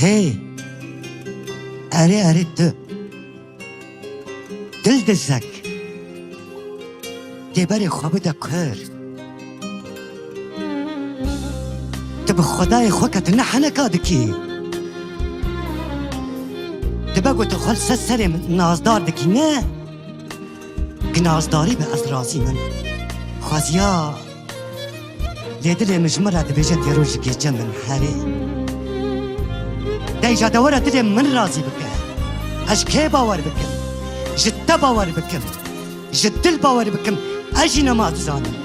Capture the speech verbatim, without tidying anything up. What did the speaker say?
Hey! Erê, erê tu. Dildizek. Dê berê xwe bide kur. Tu bi Xwedayê xwe ke tu ne heneka dikî. Dibe ku tu xwe li ser serê min nazdar dikî, ne? Ki nazdarî be ez razî min. Xweziya lê dilê min ji min re dibêje tê rojî gêce min herê. Deyca de were dilê min razî bike. Ez ji kê bawer bikim? Ji te bawer bikim. Ji dil bawer bikim. Ez jî nema dizanim.